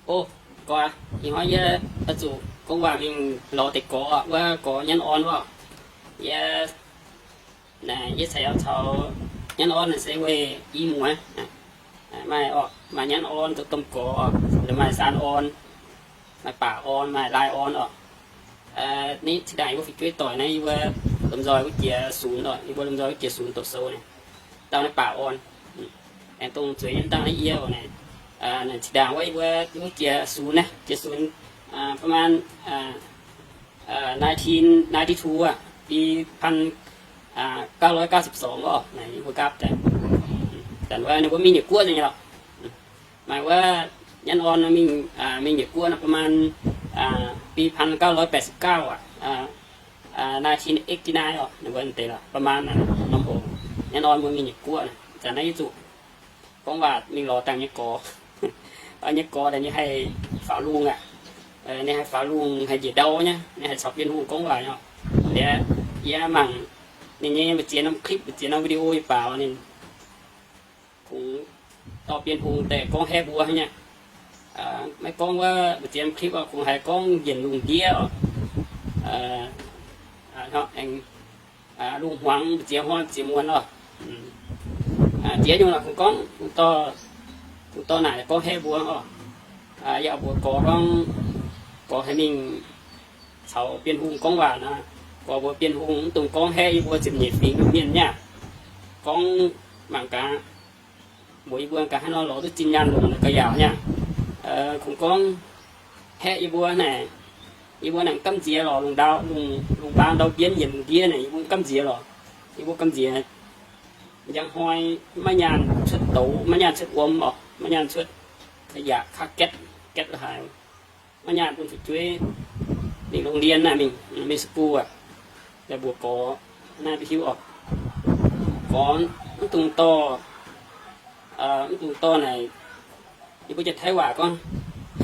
O, gorx, ih hnoi yie oix zuqc gorngv waac mingh lorz deix gorx wuov, gorx Nyanv Orn wuov. Yie, naaic, yie caux, caux Nyanv Orn naaic se weih i muoz. Maaih, maaih Nyanv Orn, domh gorx, maaih Saan Orn, maaih Baac Orn, maaih Lai Orn oc. Ni zinh ndaangc yie mbuo fu'jueiv doic naaiv, yie mbuo lomh nzoih wuov jiex sunx oc, yie mbuo lomh nzoih wuov jiex sunx doqc sou naaic, dauh naaiv Baac Orn, aengx dongh zueiz yiem dangh naaiv yie oc. Naaic zinh ndaangc wuov yie mbuo, yie mbuo jiex sunx naaiv, jiex sunx, ประมาณ nineteen ninety-two aqv, ปี พันเก้าร้อยเก้าสิบสอง oc, naaic yie mbuo nqaapv daaih. Zanc wuov ninh mbuo mingh Nyiec Guoqv nyei lorqc. Maaih wuov Nyanv Orn mingh, mingh Nyiec Guoqv naaiv ประมาณ ปี พันเก้าร้อยแปดสิบเก้า aqv, nineteen eighty-nine oc, ninh mbuo deix lorqc, ประมาณ norm hoc Nyanv Orn mbuo mingh Nyiec Guoqv naaic. Zanc naaiv yie zuqc gorngv waac mingh lorz dangh nyei gorx. Nyei gorx daaih ninh haih faaux lungh aqv. Ninh haih faaux lungh, haih njiec ndau nyei, ninh haih caux Bienh Hungh gorngv waac nyei. Liuz yie mangc ninh nyei mbu'ziex norm clip, mbu'ziex norm video yie baaux ninh kungx dorh Bienh Hungh daaih gorngv haeqv mbuo nyei. Maiv gorngv wuov mbu'ziex norm clip oc, kungx haiz gorngv njiec lungh ndiev oc, aengx lungh hmuangx mbu'ziex hnoi mbu'ziex muonz oc. Ziex nyungc lorqc, kungx gorngv, kungx dorh naaic gorngv haeqv mbuo oc. Yaac mbuox gorx gorngv, gorx haiz mingh caux Bienh Hungh gorngv waac nor, gorx mbuox Bienh Hungh, mv dungx gorngv haeqv yie mbuo ziepc nyeic fingx mienh nyei aqv. Gorngv mangc gaax, mbuox yie mbuo gaax hnangv nor lorz duqv zinh nyaanh longc ga'yaauc nyei aqv. Kungx gorngv haeqv yie mbuo naaic, yie mbuo naaic gamh nziex lorqc, lungh ndau, lungh mbaang ndau mbienv yietc lungh ndiev naaic yie mbuo gamh nziex lorqc. Yie mbuo gamh nziex njang hnoi maiv nyaanh cuotv douz, maiv nyaanh cuotv wuom oc, maiv nyaanh cuotv ga'yaauc, kaav gaetv, gaetv la'haaix, maiv nyaanh bun fu'jueiv mingh โรงเรียน naaic, mingh, mingh school aqv. Yaac mbuox gorx naaiv mbuo hiuv oc. Gorx mv dungx dorh, mv dungx dorh naaic, yie mbuo Janx-Taiv waac gorngv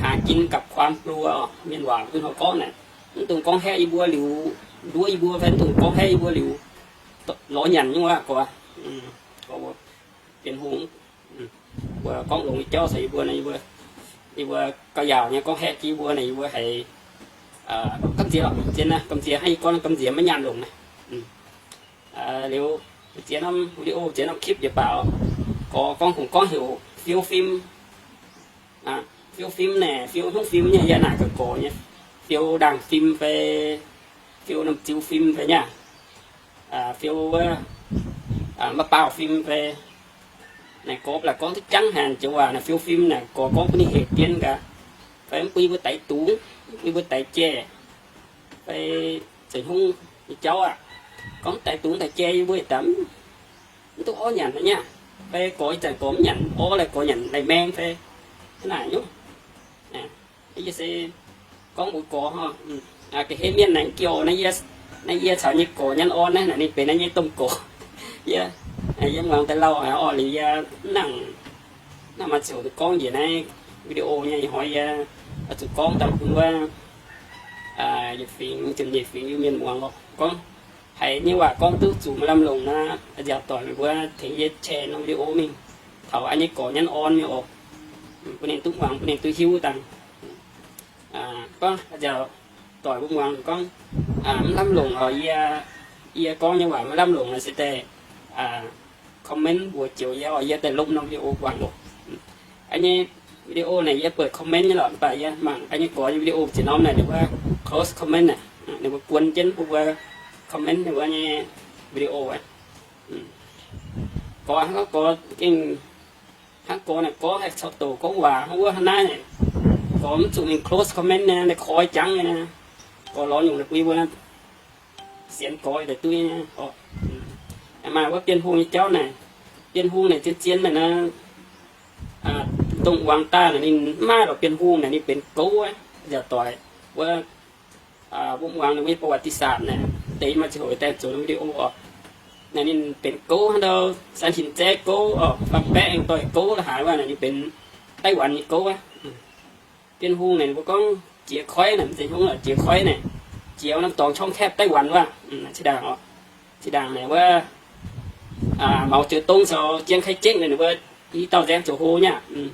หากินกับความกลัว oc, mienh waac mbuo hnangv gorngv naaic, mv dungx gorngv haeqv yie mbuo liuz, nduov yie mbuo fai mv dungx gorngv haeqv yie mbuo liuz, lorz nyanc nyei waac gorx. Bienh Hungh mbuo gorngv longx nyei jauv caux yie mbuo, yie mbuo ga'yaauc nyei gorngv haeqv yie mbuo naaic, yie mbuo haiz gamh nziex lorqc, zien naaiv gamh nziex hnangv yie gorngv gamh nziex maiv nyaanh longc naaiv. Liuz ziex norm video, ziex norm clip yie baaux, gorx gorngv kungx gorngv heuc fiou fim. Fiou fim naaic, fiou hnyouv fim nyei, yie naaic ga'gorx nyei, fiou ndaangh fim fai fiou norm ziux fim fai nyei, fiou wuov maiv baaux fim fai. Naaic gorx laaix gorngv duqv jangv haic joux waac naaic, fiou fim naaic gorx gorngv bun ninh hec dien gaax, fai mv bun yie mbuo daix dungz, mv bun yie mbuo daix jai, fai za'hnyungv nyei jauv aqv. Gorngv daix dungz daix jai yie mbuo yietc daaih mv duqv orv nyanc nyei aqv. Fai gorx ih zanc gorx mv nyanc orv, laaix gorx nyanc lai-maeng fai hnangv naaic nyungc. Yie se gorngv mbuox gorx, ga'hlen mienh naaiv gouv, naaiv yie caux nyei gorx Nyanv Orn naaiv, naaiv ninh benx naaiv nyei domh gorx. Yie, yie muangx daaih lauh haic orqc, liuz yie mv nangc, mv nangc maaih ziouc gorngv njiec naaiv video nyei. Ih hnoi yie oix zuqc gorngv daaih bun wuov yietc fingx, ziepc nyeic fingx Iu-Mienh muangx lorqc. Gorngv haiz nyei waac gorngv duqv zuqc maaih lamh longc nor, nziaauc doic meih mbuo tengx yie share norm video mingh taux aa nyei gorx Nyanv Orn nyei oc, bun ninh duqv muangx, bun ninh duqv hiuv dangh. Gorngv nziaauc doic mbuo muangx gorngv mv lamh longc oc, yie, yie gorngv nyei waac maiv lamh longc nor se daaih comment mbuox joux yie oc, yie daaih lomh norm video guangc oc. Aa nyei video naaic yie buatc comment nyei lorqc, mv baac yie mangc aa nyei gorx nyei video ziouc norm naaic ninh mbuo close comment naaic, ninh mbuo guon jienv mbuo mbuo comment ninh mbuo nyei video aqv. Gorx hnangv gorx gengh, hnangv gorx naaic gorngv haih caux doqc gorngv waac hnangv wuov hnangv naaiv naaic, gorx mv zuqc mingh close comment naaic, naaiv koi jangv nyei naaiv. Gorx lorz nyungc naaic bun yie mbuo sienx gorx daaih duqv nyei. Maaih wuov Bienh Hungh nyei jauv naaic, Bienh Hungh naaic zien zien naaic nor, dongh muangx daaih naaic ninh mv maaih lorqc. Bienh Hungh naaic ninh benx gouv aqv, nziaauc doic. Wuov, mbuo muangx ninh nyei ประวัติศาสตร์ naaic, deix maaih ziangh hoc daaih zoux norm video oc. Naaic ninh benx gouv hnangv ndau San Tin Zaeqv gouv oc, Faam Baeqv aengx doix gouv la'haaix wuov naaic ninh benx Daiv Wanc nyei gouv aqv. Bienh Hungh naaic mbuo gorngv jiex koiv naaic, mv zeiz hnyouv lorqc, jiex koiv naaic, jiex norm dorngx ช่องแคบไต้หวัน wuov, zinh ndaangc oc. Zinh ndaangc naaic wuov, Mao Zedong caux Jiang Kai Shek naaic ninh mbuo i dauh nzaeng ziouc hlo nyei aqv.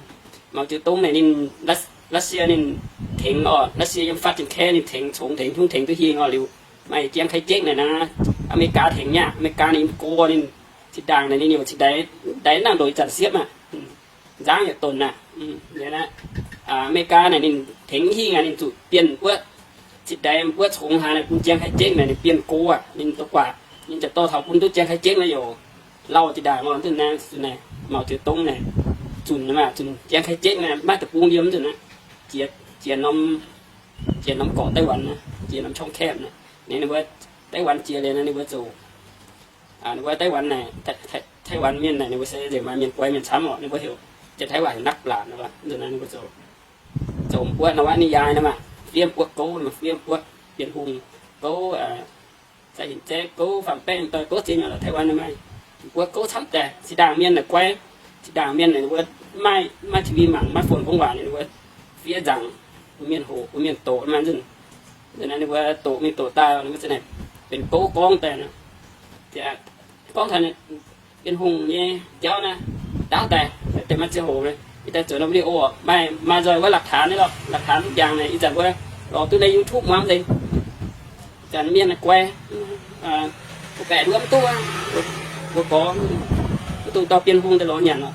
Mao Zedong naaic ninh Russia ninh tengx oc, Russia yiem Fatv Janx-Kaeqv ninh tengx congx tengx hungh tengx duqv hingh oc. Liuz maaih jangx kai jekv naaic naaic, Aa^me^li^gaa tengx nyei. Aa^me^li^gaa ninh yiem go ninh zinh ndaangc naaic ninh youc zinh ndaix, ndaix nangc ndoqc ih zanc siepv aqv, nzangv yaac donc aqv. Aa^me^li^gaa naaic ninh tengx hingh aqv, ninh zuqc bienh wuov zinh ndaix wuov congx haaix naaic bun jangx kai jekv naaic ninh bienh go aqv, ninh dorh guaax, ninh ziouc dorh taux bun duqv jangx kai jekv naaic youc lauh zinh ndaangc oc. Mv zuqc naaic, Mao Zedong naaic zunc, zunc jangx kai jekv naaic maiv deic-bung yiem mv zuqc naaic, jiex, jiex norm, jiex norm gorqv Daiv Wan, jiex norm ช่องแคบ naaic. Ninh mbuo Daiv Wan jiex liuz ninh mbuo zoux, ninh mbuo Daiv Wan naaic, Daiv Wan mienh naaic ninh mbuo se nzengc maaih mienh guai mienh camv oc. Ninh mbuo heuc, jiex Taiv Wan heuc นักปราชญ์ naaic, mv zuqc naaic ninh mbuo zoux, zoux m'buoqv nor wuov ninh yaac naaic maah, fiev m'buoqv gouv, fiev m'buoqv Bienh Hungh gouv, Zai Hinc Zeiv gouv, Faam Baengh doix gouv, ziex nyungc la'Taiv Wan naaic maaih m'buoqv gouv camv daaih. Zinh ndaangc mienh naaic guai, zinh ndaangc mienh naaic ninh mbuo maiv maaih TV mangc, maiv fon gong waac, ninh mbuo fiev nzaangc, mbuo mienh hoqc, mbuo mienh doqc maaih nzunc, ninh mbuo doqc mingh doqc daaih ninh mbuo za'naaic benx gouv gorngv daaih. Gorngv taux Bienh Hungh nyei jauv naaiv, ndaauv daaih, deix maaih ziangh hoc ih daaih zoux norm video, maaih, maaih nzoih wuov หลักฐาน nyei lorqc, หลักฐาน duqv jangx naaic. Ih zanc mbuo lorz duqv naaiv YouTube muangx nzengc. Ih zanc mienh guai, mbuo baeqc nduov mv duqv, mbuo gorx mv dungx dorh Bienh Hungh daaih lorz nyanc oc.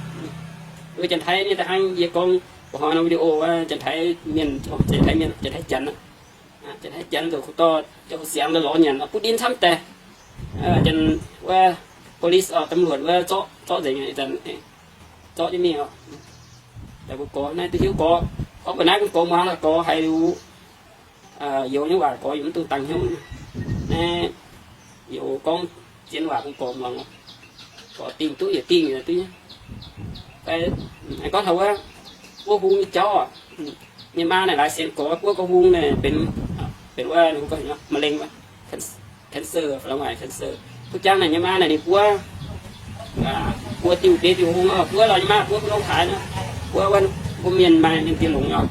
Mbuo Janx-Taiv nyei da'hnangv yie gorngv mbuo hnoi norm video wuov, Janx-Taiv mienh, Janx-Taiv mienh, Janx-Taiv Janx, Janx-Taiv Janx zoux kuv dorh jauv-houx siangx daaih lorz nyanc oc, butv ndin camv daaih. Janx wuov police oc, ตำรวจ wuov zorqv, zorqv nzengc, zorqv jienv mingh oc. Daaih mbuo gorx naaiv duqv hiuv gorx, gorngv mbuo naaiv bun gorx muangx lorqc, gorx haiz liuz youz nyei waac gorx yaac mv dungx dangx hnyouv. Naaiv youz gorngv zien waac bun gorx muangx, gorx dingh duqv yietc dingh duqv nyei. Gorngv taux wuov, wuov hung nyei jauv oc, nyei maa naaic laaix sienx gorx, buov gorx hung naaic benx, benx wuov มะเร็ง cancer, cancer. Duqv jangv naaic nyei maa naaic ninh buov, buov diuh biei diuh hung oc, buov lorz nyei maa buov bun longx haaix nor, buov wuov mbuo mienh maaih ninh dieh longx oc.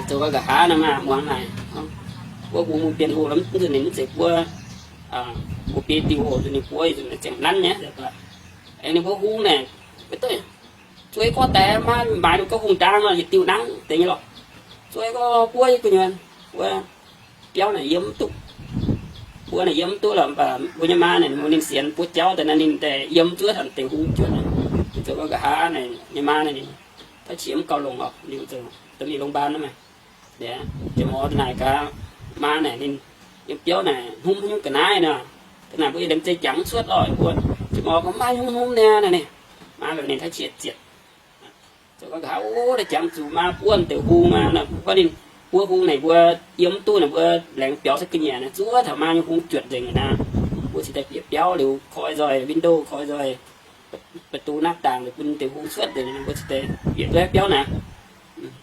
Zoux gau nqa'haav naaic maa muangx naaic, buov hung bienh hung lorz mv zuqc ninh mv zeiz buov, buov biei diuh oc, ninh buov ziangh nanv nyei. Aengx ninh mbuo hung naaic, zuov gorngv daaih maa maaiz ninh gorngv hung ndaang nor, yietc diuh nangv deix nyei lorqc. Zuov gorngv buov nyei gu'nyuoz, wuov biauv naaic yiem mv duqv, buov naaic yiem mv duqv lorqc. Mv baac mbuo nyei maa naaic, ninh sienx buov jauv daaih naaiv, ninh daaih yiem zuov taux deix hung juotc. Zoux gau nqa'haav naaic nyei maa naaic ninh tov qiex mv gauh longx oc, ninh zoux da'mingh โรงพยาบาล naaiv maah. Jiex mor da'naaic gaax, maa naaic ninh yiem biauv naaic hnomv haaix nyungc ga'naaiv nor, da'naaic mbuo yiem leiz jangx mv cuotv lorqc. Mbuo jiex mor gorngv maiv hnomv hnomv niaa naaic, maa ninh tov qiex zietc. Zoux gau nqa'haav, o, daaih jangx zuqc maa buov deix hung aqv. Gorngv ninh buov hung naaic mbuo yiem mv duqv naaic, mbuo laengz biaux cuotv ga'nyiec naaic, zuov taux maa nyei hung juotc nzengc naaic. Mbuo cingx daaih bieqc biauv liuz koi nzoih window, koi nzoih ประตูหน้าต่าง liuz bun deix hung cuotv nzengc, mbuo cingx daaih bieqc duqv biauv naaic.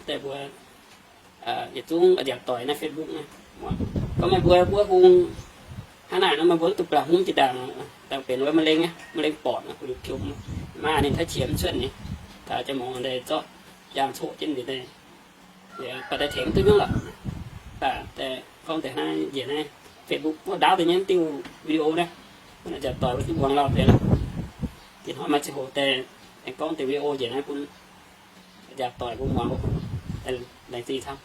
Daaih mbuo yietc zungv nziaauc doic naaiv Facebook naaiv, gorngv meih mbuo buov hung hnangv naaic nor, meih mbuo mv dungx baac hungv jiex ndaangc, dangh benx wuov มะเร็ง aqv, มะเร็งปอด naaic, kuv liuz piu maa ninh taiv qiex mv cuotv nyei. Taux jiex mor daaih zorqv jaang coqv jienv nzengc daaih, baac daaih tengx duqv nyungc lorqc. Baac daaih gorngv deix hnangv njiec naaiv Facebook wuov ndaauv deix nyei diuh video naaiv, nziaauc doic mbuo duqv muangx lauh deix lorqc. Diex hnoi maaih ziangh hoc daaih aengx gorngv deix video njiec naaiv bun nziaauc doic mbuo muangx, laengz zingh camv.